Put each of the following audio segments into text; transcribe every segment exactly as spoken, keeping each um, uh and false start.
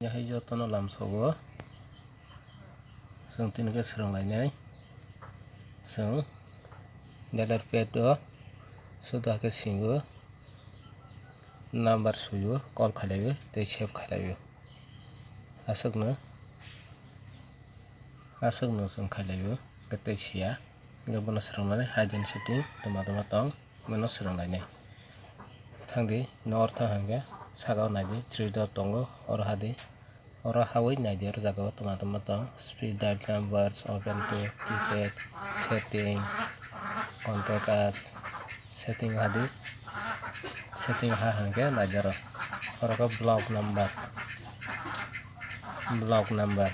Hai jotono lamsogo chwng tini khe swrwnglainai. Chwng dialer pad o suda khe singo, number suyo, call khailaiyo tei save khailaiyo. Aswkno, aswkno chwng khailaiyo, tei siya. Hwnkhe bono swrwngnani hidden setting tongma tongma tong. Bono swrwnglainai. Thangdi, ino oro thang hwnkhe, saka o naidi, three dot tongo, oro hadi. Oro hawi naidi, oro jaga o tongma tongma tong, speed, dial numbers, open to, keypad, setting, contact us, setting hadi. Setting ha hwnkhe naidi oro. Oro khe block number, block number,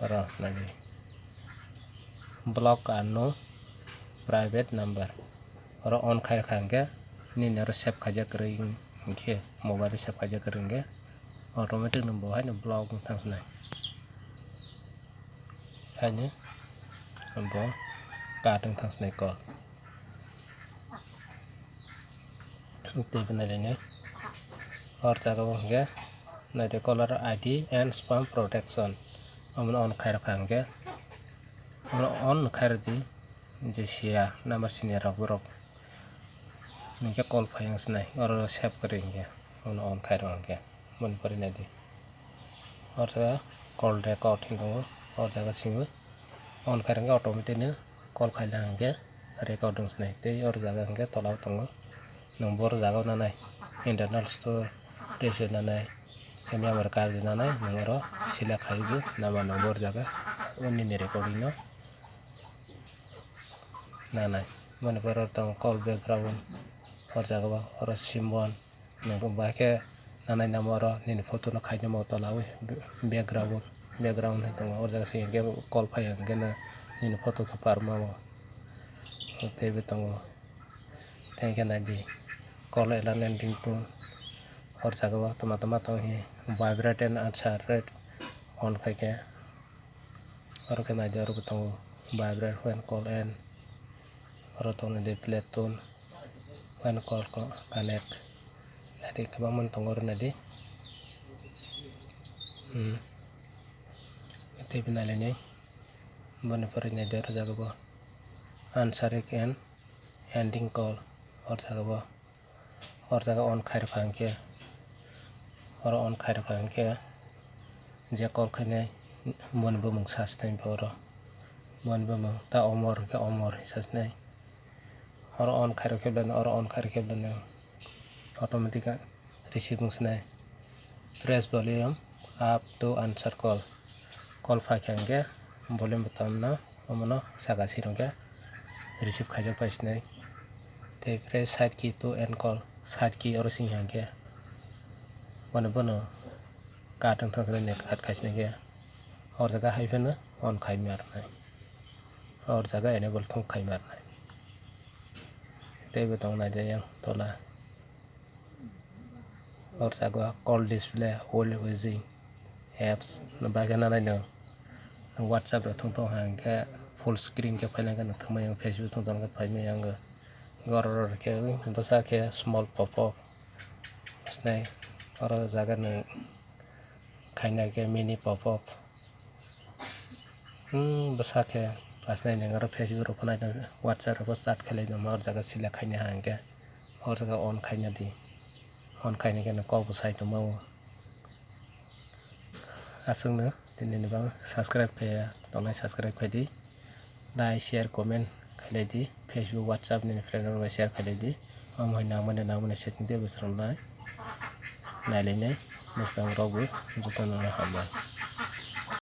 oro naidi. Block unknown private number. Oro on khai rwkha hwnkhe nini oro save khaijak kwrwi hwnkhe, mobile o save khaijak kwrwi hwnkhe automatic no bo haino block wng thang sinai. Haino bo cut wng thang sinai call. Tei bo nailai nai. Hor jaga o hwnkhe naidi caller I D and spam protection. Omono on khai rwkha hwnkhe, omono on khai rwdi, je siya number siniya rok borok hwnkhe call phai wng sinai, oro save kwrwi hwnkhe, omono on khai rwkha hwnkhe, boni pore naidi. Hor jaga call record hinwi tongo, hor jaga simi on khai rwkha hwnkhe automatic no call khaina hwnkhe record wng sinai. Tei oro jaga hwnkhe tola o tongo, nwng boro jaga o nanai, internal storage o nanai, memory card o nanai, nwng oro select khaiwi nama nwng boro jaga o nini recording no nanai. Boni pore oro tongo call background, oro jaga o oro symbol. Nwng bo bahai khe nanai namo oro nini photo no khainai mo tola o background, background hai tongo. O jaga se hwnkhe call phai hwnkhe no nini photo khe par mao. Tei bo tongo. Tei hwnkhe naidi call alarm and ringtone. O jaga o tama tama tong hi vibrate and answer rate on khai khe. Oro khe naidi oro bo tongo vibrate when call and oro tongo naidi play tone. When call co-, connect. Naidi kwbangma tongo oro naidi. Hmm. Tei bo nailainai. Boni pore naidi oro jaga bo answering and ending call. Oro jaga bo, oro jaga on khai rwkha hwnkhe, oro on khai rwkha hwnkhe je call khainai boni bumung sa sinai oro. Boni bumung ta Omor hwnkhe Omor hinwi sa sinai. Oro on khairok khe belai no, oro on khairok khe belai no automatic receive wng sinai. Press volume up to answer call. Call phai kha hwnkhe volume button no omono saka siro hwnkhe receive khaijak pai sinai. Tei press side key to end call, side key oro sing kha hwnkhe bono bono cut wng thang sinai, cut khai sinai khe. Hor jaga hai phano on khai ma rwnai. Hor jaga enable thung khai ma rwnai. Tei bo tong nai de yang tola. Hor jaga call display, all using apps no bagwi nanai no. WhatsApp rok thung tong hang khe full screen khe phai lang khe no thang mai yang, Facebook thung tong khe phai mai yang. Goro rok khe bwsa khe small pop up. Snai oro jaga no khaina khe mini pop up. Hmm, bwsa khe pasinai nang oro Facebook rok phano naitong, WhatsApp rok chat khailai tongma, oro jaga select khaina hang khe oro jaga on khaina di, on khaina khe no kok bo sai tongma o. Aswkno tini ni bagwi subscribe khaiya tongnai, subscribe khai di. Like, share, comment khailai di. Facebook, WhatsApp nini friend rok bai share khailai di. Omo hai nangmani nangmani setting tei bwswrang nai nailainai. Bwskang rok bo jotono hambai.